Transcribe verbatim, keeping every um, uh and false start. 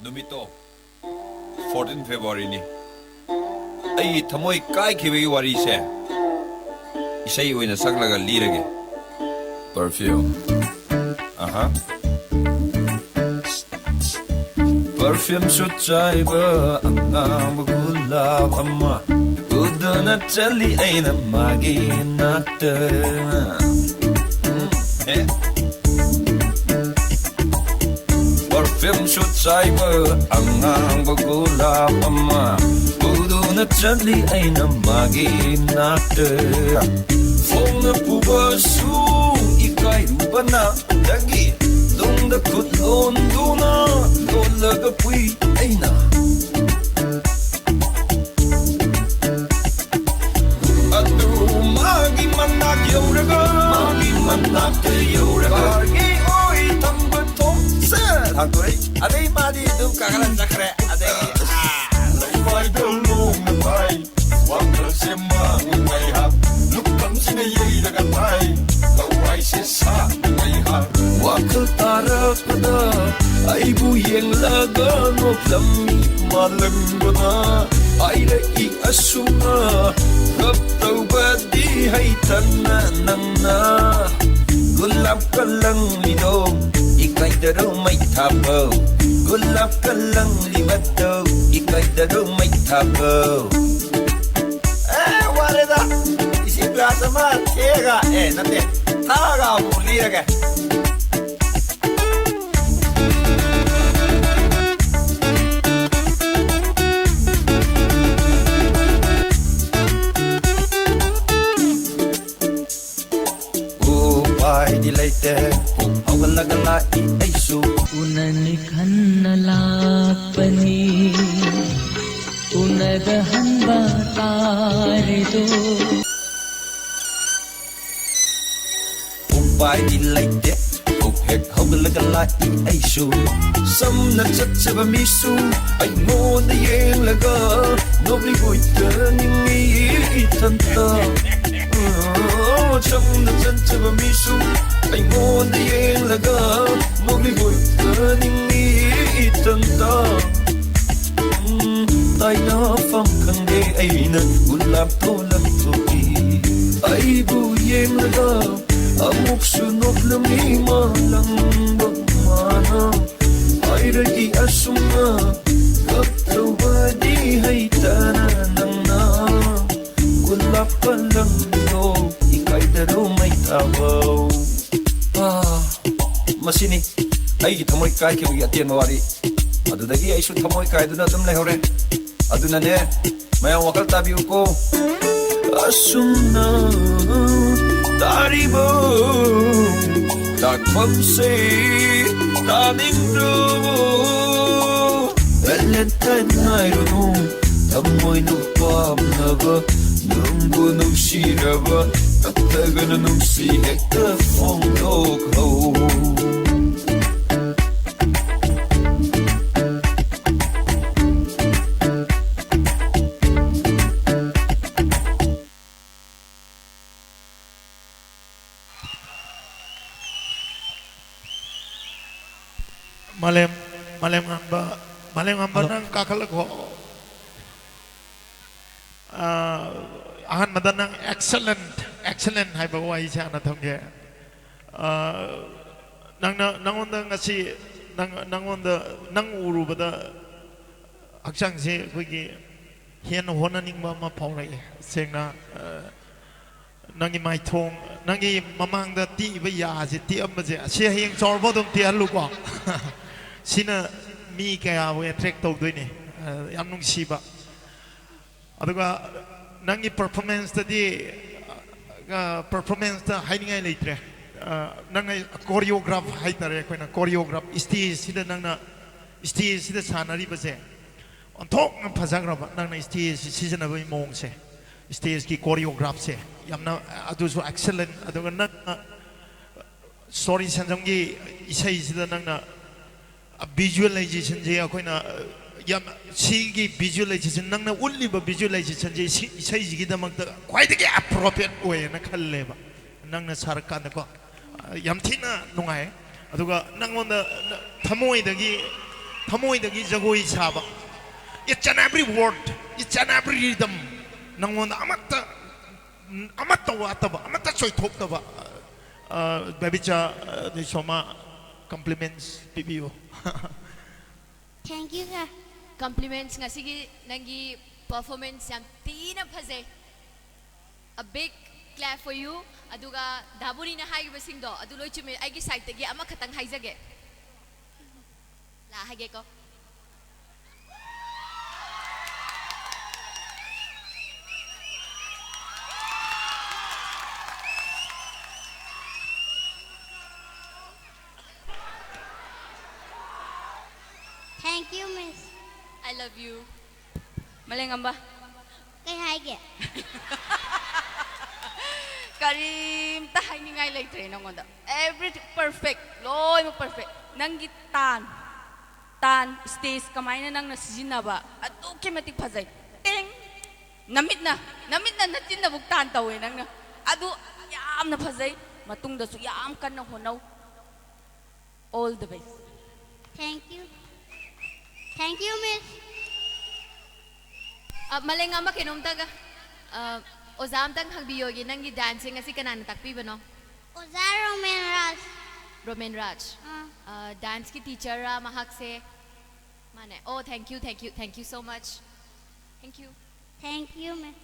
ꯅꯨꯃꯤꯠꯇꯣ fourteen Februaryꯅꯤ꯫ ꯑꯩꯒꯤ ꯊꯃꯣꯏ ꯀꯥꯏꯈꯤꯕꯒꯤ ꯋꯥꯔꯤꯁꯦ ꯏꯁꯩ ꯑꯣꯏꯅ ꯁꯛꯂꯒ ꯂꯤꯔꯒꯦ꯫ Perfume. ꯑꯍꯥ꯫ Perfumeꯁꯨ ꯆꯥꯏꯕ ꯑꯉꯥꯡꯕ ꯒꯨꯂꯥꯞ ꯑꯃ ꯎꯗꯨꯅ ꯆꯠꯂꯤ ꯑꯩꯅ ꯃꯥꯒꯤ ꯅꯥꯛꯇ꯫ ꯎꯝ, ꯑꯦ꯫ Perfumeꯁꯨ ꯆꯥꯏꯕ ꯑꯉꯥꯡꯕ ꯒꯨꯂꯥꯞ ꯑꯃ ꯎꯗꯨꯅ ꯆꯠꯂꯤ ꯑꯩꯅ ꯃꯥꯒꯤ ꯅꯥꯛꯇ꯫ ꯐꯣꯡꯅ ꯄꯨꯕꯁꯨ ꯏꯀꯥꯏꯔꯨꯕꯅ ꯗꯒꯤ ꯇꯨꯡꯗ ꯈꯨꯠ ꯂꯣꯟꯗꯨꯅ ꯂꯣꯜꯂꯒ ꯄꯨꯏ ꯑꯩꯅ꯫ ꯑꯗꯨ ꯃꯥꯒꯤ ꯃꯅꯥꯛ ꯌꯧꯔꯒ, ꯃꯥꯒꯤ ꯃꯅꯥꯛꯇ ꯌꯧꯔꯒ, ꯀꯥꯔꯒꯤ ꯑꯣꯏ ꯊꯝꯕ ꯊꯣꯡꯁꯦ ꯍꯥꯡꯗꯣꯛꯏ꯫ ꯑꯗꯩ ꯃꯥꯗꯤ ꯑꯗꯨꯝ ꯀꯥꯈꯠꯂ ꯆꯠꯈ꯭ꯔꯦ꯫ ꯑꯗꯒꯤ, ꯑꯥ꯫ ꯂꯩꯃꯥꯏꯗ ꯂꯣꯡꯅ ꯇꯥꯏ꯫ ꯋꯥꯈꯜꯁꯦ ꯃꯥꯡꯉꯤ ꯉꯥꯏꯍꯥꯛ, ꯂꯨꯈꯝꯁꯤꯅ ꯌꯩꯔꯒ ꯇꯥꯏ, ꯂꯋꯥꯏꯁꯦ ꯁꯥꯡꯉꯤ ꯉꯥꯏꯍꯥꯛ꯫ ꯋꯥꯈꯜ ꯇꯥꯔꯛꯄꯗ ꯑꯩꯕꯨ ꯌꯦꯡꯂꯒ ꯅꯣꯛꯂꯝꯃꯤ ꯃꯥꯂꯪꯕꯅ ꯍꯥꯏꯔꯛꯏ ꯑꯁꯨꯝꯅ, ꯂꯞ ꯇꯧꯕꯗꯤ ꯍꯩꯇꯅ ꯅꯪꯅ ꯒꯨꯂꯥꯞ ꯀꯂꯪ ꯃꯤꯗꯣ ꯏꯀꯥꯏꯗꯔꯣ ꯃꯩ ꯊꯥꯕꯧ, ꯒꯨꯂꯥꯞ ꯀꯂꯪꯂꯤꯕꯗꯣ ꯏꯀꯥꯏꯗꯔꯣ ꯃꯩ ꯊꯥꯕꯧ꯫ ꯑꯦ, ꯋꯥꯔꯦꯗ꯫ ꯏꯁꯤꯡ ꯒ꯭ꯂꯥꯁ ꯑꯃ ꯊꯦꯛꯑꯒ, ꯑꯦ, ꯅꯠꯇꯦ, ꯊꯛꯑꯒ ꯑꯃꯨꯛ ꯂꯤꯔꯒꯦ꯫ ꯎꯄꯥꯏꯗꯤ ꯂꯩꯇꯦ, ꯄꯨꯛ ꯍꯧꯒꯠꯂꯒ ꯂꯥꯛꯏ ꯑꯩꯁꯨ꯫ ꯎꯅꯅꯤ ꯈꯟꯅ ꯂꯥꯛꯄꯅꯤ, ꯎꯅꯗ ꯍꯟꯕ ꯇꯥꯔꯦꯗꯣ꯫ ꯎꯄꯥꯏꯗꯤ ꯂꯩꯇꯦ, ꯄꯨꯛ ꯍꯦꯛ ꯍꯧꯒꯠꯂꯒ ꯂꯥꯛꯏ ꯑꯩꯁꯨ꯫ ꯁꯝꯅ ꯆꯠꯆꯕ ꯃꯤꯁꯨ ꯑꯩꯉꯣꯟꯗ ꯌꯦꯡꯂꯒ ꯅꯣꯛꯂꯤꯕꯣꯏꯇ ꯅꯤꯡꯉꯤ ꯏꯊꯟꯇ꯫ ꯑꯣ, ꯁꯝꯅ ꯆꯠꯆꯕ ꯃꯤꯁꯨ ꯑꯩꯉꯣꯟꯗ ꯌꯦꯡꯂꯒ ꯅꯣꯛꯂꯤꯕꯣꯏꯇ ꯅꯤꯡꯉꯤ ꯏꯊꯟꯇ꯫ ꯂꯥꯞꯊꯣꯛ ꯂꯥꯞꯊꯣꯛꯏ꯫ ꯑꯩꯕꯨ ꯌꯦꯡꯂꯒ ꯑꯃꯨꯛꯁꯨ ꯅꯣꯛꯂꯝꯃꯤ ꯃꯥꯂꯪꯕ ꯃꯥꯅ꯫ ꯍꯥꯏꯔꯗꯤ ꯑꯁꯨꯝꯅ ꯀꯞꯇꯧꯕꯗꯤ ꯍꯩꯇꯅ ꯅꯪꯅ ꯈꯨꯜꯂꯛꯄ ꯂꯝꯗꯣ ꯏꯀꯥꯏꯗꯔꯣ ꯃꯩ ꯊꯥꯕꯧ꯫ ꯑꯥ, ꯃꯁꯤꯅꯤ ꯑꯩꯒꯤ ꯊꯃꯣꯏ ꯀꯥꯏꯈꯤꯕꯒꯤ ꯑꯇꯦꯟꯕ ꯋꯥꯔꯤ꯫ ꯑꯗꯨꯗꯒꯤ ꯑꯩꯁꯨ ꯊꯃꯣꯏ ꯀꯥꯏꯗꯨꯅ ꯑꯗꯨꯝ ꯂꯩꯍꯧꯔꯦ꯫ ꯑꯗꯨꯅꯅꯦ, ꯃꯌꯥꯝ ꯋꯥꯈꯜ ꯇꯥꯕꯤꯌꯨꯀꯣ꯫ ꯑꯁꯨꯝꯅ ꯇꯥꯔꯤꯕ ꯇꯥꯛꯐꯝꯁꯦ ꯇꯥꯅꯤꯡꯗ꯭ꯔꯕꯣ? ꯚꯦꯂꯦꯟꯇꯥꯏꯟ ꯉꯥꯏꯔꯨꯅꯨ, ꯊꯃꯣꯏꯅ ꯄꯥꯝꯅꯕ, ꯅꯪꯕꯨ ꯅꯨꯡꯁꯤꯔꯕ, ꯀꯞꯇꯒꯅ ꯅꯨꯡꯁꯤ ꯍꯦꯛꯇ ꯐꯣꯡꯗꯣꯛꯍꯧ꯫ ꯃꯥꯂꯦꯝ, ꯃꯥꯂꯦꯝ ꯉꯥꯟꯕ, ꯃꯥꯂꯦꯝ ꯉꯥꯟꯕ, ꯍꯜꯂꯣ꯫ ꯅꯪ ꯀꯥꯈꯠꯂꯛꯈꯣ꯫ ꯑ, ꯑꯍꯥꯟꯕꯗ ꯅꯪ excellent, excellent ꯍꯥꯏꯕ ꯋꯥꯍꯩꯁꯦ ꯍꯥꯟꯅ ꯊꯝꯒꯦ꯫ ꯑ, ꯅꯪꯅ, ꯅꯪꯉꯣꯟꯗ ꯉꯁꯤ, ꯅꯪ, ꯅꯪꯉꯣꯟꯗ, ꯅꯪ ꯎꯔꯨꯕꯗ ꯍꯛꯆꯥꯡꯁꯦ ꯑꯩꯈꯣꯏꯒꯤ ꯍꯦꯟꯅ ꯍꯣꯠꯅꯅꯤꯡꯕ ꯑꯃ ꯐꯥꯎꯔꯛꯑꯦ꯫ ꯁꯦꯡꯅ, ꯑ, ꯅꯪꯒꯤ ꯃꯥꯏꯊꯣꯡ, ꯅꯪꯒꯤ ꯃꯃꯥꯡꯗ ꯇꯦꯛꯏꯕ ꯌꯥꯁꯦ, ꯇꯦꯛꯑꯝꯕꯁꯦ, ꯑꯁꯤ ꯍꯌꯦꯡ ꯆꯥꯎꯔꯐꯥꯎ ꯑꯗꯨꯝ ꯇꯦꯛꯍꯜꯂꯨꯀꯣ꯫ ꯁꯤꯅ ꯃꯤ ꯀꯌꯥꯕꯨ attract ꯇꯧꯗꯣꯏꯅꯦ꯫ ꯑ, ꯌꯥꯝ ꯅꯨꯡꯁꯤꯕ꯫ ꯑꯗꯨꯒ ꯅꯪꯒꯤ performanceꯇꯗꯤ, ꯑ, performanceꯇ ꯍꯥꯏꯅꯤꯡꯉꯥꯏ ꯂꯩꯇ꯭ꯔꯦ꯫ ꯑ, ꯅꯪꯅ choreograph ꯍꯥꯏꯇꯥꯔꯦ, ꯑꯩꯈꯣꯏꯅ choreograph, stageꯁꯤꯗ ꯅꯪꯅ stageꯁꯤꯗ ꯁꯥꯟꯅꯔꯤꯕꯁꯦ ꯑꯣꯟꯊꯣꯛꯅ ꯐꯖꯈ꯭ꯔꯕ, ꯅꯪꯅ stageꯁꯤ ꯁꯤꯖꯤꯟꯅꯕꯒꯤ ꯃꯑꯣꯡꯁꯦ, stageꯀꯤ choreographꯁꯦ ꯌꯥꯝꯅ, ꯑꯗꯨꯁꯨ excellent꯫ ꯑꯗꯨꯒ ꯅꯪꯅ ꯁꯣꯔꯤ ꯁꯦꯟꯖꯝꯒꯤ ꯏꯁꯩꯁꯤꯗ ꯅꯪꯅ visualizationꯁꯦ ꯑꯩꯈꯣꯏꯅ, ꯑ, ꯌꯥꯝ, ꯁꯤꯒꯤ visualization, ꯅꯪꯅ ꯎꯠꯂꯤꯕ visualizationꯁꯦ ꯁꯤ ꯏꯁꯩꯁꯤꯒꯤꯗꯃꯛꯇ ꯈ꯭ꯋꯥꯏꯗꯒꯤ appropriate ꯑꯣꯏꯌꯦꯅ ꯈꯜꯂꯦꯕ, ꯅꯪꯅ ꯁꯥꯔꯀꯥꯟꯗꯀꯣ꯫ ꯑ, ꯌꯥꯝ ꯊꯤꯅ ꯅꯨꯡꯉꯥꯏ꯫ ꯑꯗꯨꯒ ꯅꯪꯉꯣꯟꯗ, ꯅ-, ꯊꯃꯣꯏꯗꯒꯤ, ꯊꯃꯣꯏꯗꯒꯤ ꯖꯒꯣꯏ ꯁꯥꯕ, each and every word, each and every rhythm, ꯅꯪꯉꯣꯟꯗ ꯑꯃꯠꯇ, ꯑꯃꯠꯇ ꯋꯥꯠꯇꯕ, ꯑꯃꯠꯇ ꯆꯣꯏꯊꯣꯛꯇꯕ, ꯑ, ꯕꯦꯕꯤꯆꯥ, ꯑꯗꯩ ꯁꯣꯃꯥ, compliments ꯄꯤꯕꯤꯌꯨ꯫ Thank you, sir. Compliments, ꯉꯁꯤꯒꯤ ꯅꯪꯒꯤ performance ꯌꯥꯝ ꯊꯤꯅ ꯐꯖꯩ꯫ A big clap for you. ꯑꯗꯨꯒ ꯗꯥꯕꯨꯅꯤꯅ ꯍꯥꯏꯈꯤꯕꯁꯤꯡꯗꯣ ꯑꯗꯨ ꯂꯣꯏ ꯆꯨꯝꯃꯦ꯫ ꯑꯩꯒꯤ side ꯇꯒꯤ ꯑꯃꯈꯛꯇꯪ ꯍꯥꯏꯖꯒꯦ꯫ ꯂꯥꯛꯑ ꯍꯥꯏꯒꯦꯀꯣ꯫ Thank you, Miss. I love you. ꯃꯂꯦꯉꯝꯕ, ꯀꯩ ꯍꯥꯏꯒꯦ? ꯀꯔꯤꯝꯇ ꯍꯥꯏꯅꯤꯡꯉꯥꯏ ꯂꯩꯇ꯭ꯔꯦ ꯅꯉꯣꯟꯗ꯫ Everything perfect, ꯂꯣꯏꯅꯃꯛ perfect. ꯅꯪꯒꯤ ꯇꯥꯟ, ꯇꯥꯟ, stage ꯀꯃꯥꯏꯅ ꯅꯪꯅ ꯁꯤꯖꯤꯟꯅꯕ ꯑꯗꯨꯛꯀꯤ ꯃꯇꯤꯛ ꯐꯖꯩ꯫ ꯇꯦꯡ! ꯅꯃꯤꯠꯅ, ꯅꯃꯤꯠꯅ ꯅꯆꯤꯟꯅꯕꯨꯛ ꯇꯥꯟ ꯇꯧꯋꯦ ꯅꯪꯅ꯫ ꯑꯗꯨ ꯌꯥꯝꯅ ꯐꯖꯩ꯫ ꯃꯇꯨꯡꯗꯁꯨ ꯌꯥꯝ ꯀꯟꯅ ꯍꯣꯠꯅꯧ꯫ All the best. Thank you. Thank you, Miss. ꯑ, ꯃꯂꯦꯡ ꯑꯃ ꯀꯩꯅꯣꯝꯇꯒ, ꯑ, ꯑꯣꯖꯥ ꯑꯝꯇꯪ ꯍꯪꯕꯤꯌꯣꯒꯦ, ꯅꯪꯒꯤ dance ꯁꯦ ꯉꯁꯤ ꯀꯅꯥꯅ ꯇꯥꯛꯄꯤꯕꯅꯣ? ꯑꯣꯖꯥ ꯔꯣꯃꯦꯟ ꯔꯥꯖ꯫ ꯔꯣꯃꯦꯟ ꯔꯥꯖ꯫ ꯑꯥ, ꯑ, dance ꯀꯤ teacher ꯔꯥ ꯃꯍꯥꯛꯁꯦ? ꯃꯥꯅꯦ꯫ Oh, thank you, thank you, thank you so much. Thank you. Thank you, Miss.